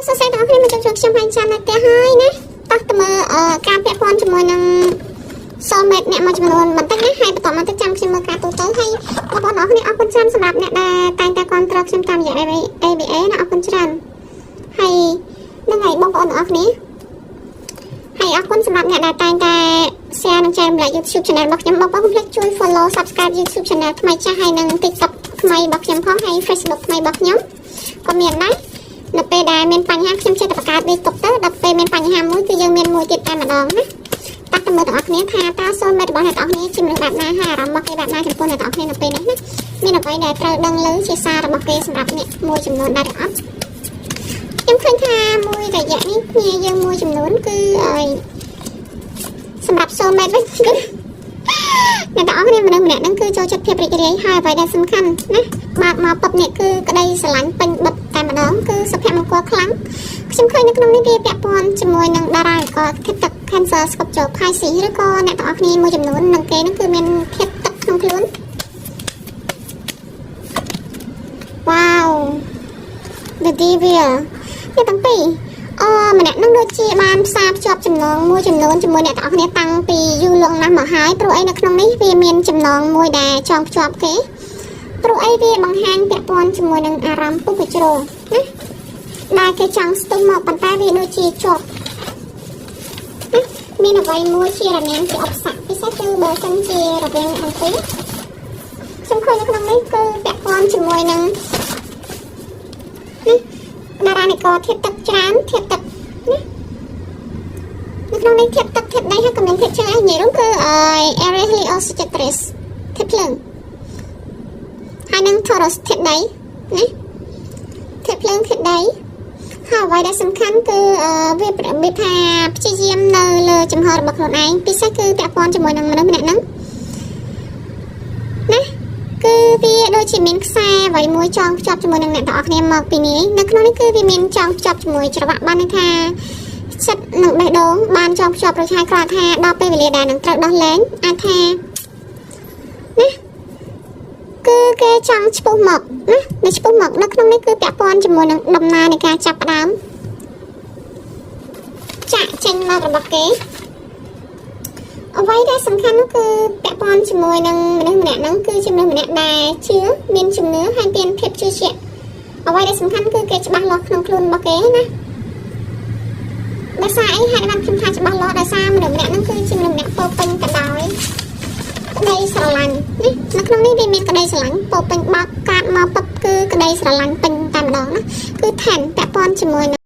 សួស្តីទាំងអស់គ្នាមកជួបខ្ញុំហើយចាំនៅផ្ទះហើយណាតោះទៅមើលអឺការពាក់ព័ន្ធជាមួយនឹង soulmate អ្នកមួយចំនួនបន្តិចណាហើយបន្តមកទៅចាំខ្ញុំមើលការទូទៅហើយបងប្អូនអរគ្នាអរគុណច្រើនសម្រាប់អ្នកដែលតែងតែគាំទ្រខ្ញុំតាមរយៈ ABA ណាអរគុណច្រើនហើយហ្នឹងហើយបងប្អូនទាំងអស់គ្នាហើយអរគុណសម្រាប់អ្នកដែលតែងតែ share និងចែករំលែក YouTube channel របស់ខ្ញុំបងប្អូនកុំភ្លេចជួយ follow subscribe YouTube channel ថ្មីចាស់ហើយនិង TikTok ថ្មីរបស់ខ្ញុំផងហើយ Facebook ថ្មីរបស់ខ្ញុំក៏មានដែរនៅពេលដែលមានបញ្ហាខ្ញុំចេះតែបង្កើតវាទុកទៅដល់ពេលមានបញ្ហាមួយគឺយើងមានមួយទៀតតែម្ដងណាតោះទៅមើលទាំងអស់គ្នាថាតើ soulmate របស់អ្នកទាំងអស់គ្នាជាមនុស្សបែបណាហើយអារម្មណ៍របស់គេបែបណាចំពោះអ្នកទាំងអស់គ្នានៅពេលនេះណាមានអ្វីដែលត្រូវដឹងលើជាសាររបស់គេសម្រាប់អ្នកមួយចំនួនដែរឬអត់ខ្ញុំឃើញថាមួយរយៈនេះគ្នាយើងមួយចំនួនគឺឲ្យសម្រាប់ soulmate វិញគឺអ្នកទាំងអស់គ្នាមនុស្សម្នាក់ហ្នឹងគឺចូលចិត្តភាពរីករាយហើយអ្វីដែលសំខាន់ណាបើកមកពឹបនេះគឺក្តីស្រឡាញ់ពេញបិទតែម្ដងគឺសុភមង្គលខ្លាំងខ្ញុំឃើញនៅក្នុងនេះវាពាក់ព័ន្ធជាមួយនឹងតារាកធាតុទឹក Cancer, Scorpio, Pisces ឬក៏អ្នកទាំងអស់គ្នាមួយចំនួននឹងគេហ្នឹងគឺមានធាតុទឹកក្នុងខ្លួន Wow, The Devil នេះទាំងពីរអម្នាក់នឹងដូចជាបានផ្សារភ្ជាប់ចំណងមួយចំនួនជាមួយអ្នកទាំងអស់គ្នាតាំងពីយូរលង់ណាស់មកហើយព្រោះអីនៅក្នុងនេះវាមានចំណងមួយដែលចងភ្ជាប់គេព្រោះអីវាបង្ហាញពាក់ព័ន្ធជាមួយនឹងអារម្មណ៍ពុះកជ្រោណាដែលគេចង់ស្ទុះមកប៉ុន្តែវាដូចជាជាប់ណាមានអ្វីមួយជារនាំងជាឧបសគ្គពិសេសគឺបើសិនជារវាងអ្នកទាំងពីរខ្ញុំឃើញនៅក្នុងនេះគឺពាក់ព័ន្ធជាមួយនឹងនេះតារានិករធាតុទឹកច្រើនធាតុទឹកណានៅក្នុងនេះធាតុទឹកធាតុដីហើយក៏មានធាតុឈើដែរនិយាយរួមគឺ Aries, Leo, Sagittarius ធាតុភ្លើងហើយនឹង Taurus ធាតុដីណាធាតុភ្លើងធាតុដីហើយអ្វីដែលសំខាន់គឺវារបៀបថាព្យាយាមនៅលើចំហរបស់ខ្លួនឯងពិសេសគឺពាក់ព័ន្ធជាមួយនឹងមនុស្សម្នាក់ហ្នឹងណាគឺវាដូចជាមានខ្សែអ្វីមួយចងភ្ជាប់ជាមួយនឹងអ្នកទាំងអស់គ្នាមកពីនេះនៅក្នុងនេះគឺវាមានចងភ្ជាប់ជាមួយច្រវាក់បានន័យថាចិត្តនិងបេះដូងបានចងភ្ជាប់រួចហើយគ្រាន់ថាដល់ពេលវេលាដែលនឹងត្រូវដោះលែងអាចថាណាគឺគេចង់ឈ្មោះមកណានៅឈ្មោះមកនៅក្នុងនេះគឺពាក់ព័ន្ធជាមួយនឹងដំណើរនៃការចាប់ផ្ដើមចាក់ចេញមករបស់គេអ្វីដែលសំខាន់នោះគឺពាក់ព័ន្ធជាមួយនឹងមនុស្សម្នាក់ហ្នឹងគឺជាមនុស្សម្នាក់ដែលជឿមានជំនឿហើយមានភាពជឿជាក់អ្វីដែលសំខាន់គឺគេច្បាស់លាស់ក្នុងខ្លួនរបស់គេណាដោយសារអីហេតុបានខ្ញុំថាច្បាស់លាស់ដោយសារមនុស្សម្នាក់ហ្នឹងគឺជាមនុស្សម្នាក់ពោពេញទៅដោយក្តីស្រឡាញ់នេះនៅក្នុងនេះវាមានក្តីស្រឡាញ់ពោពេញបើកកាតមកពឹបគឺក្តីស្រឡាញ់ពេញតែម្ដងណាគឺឋានពាក់ព័ន្ធជាមួយនឹង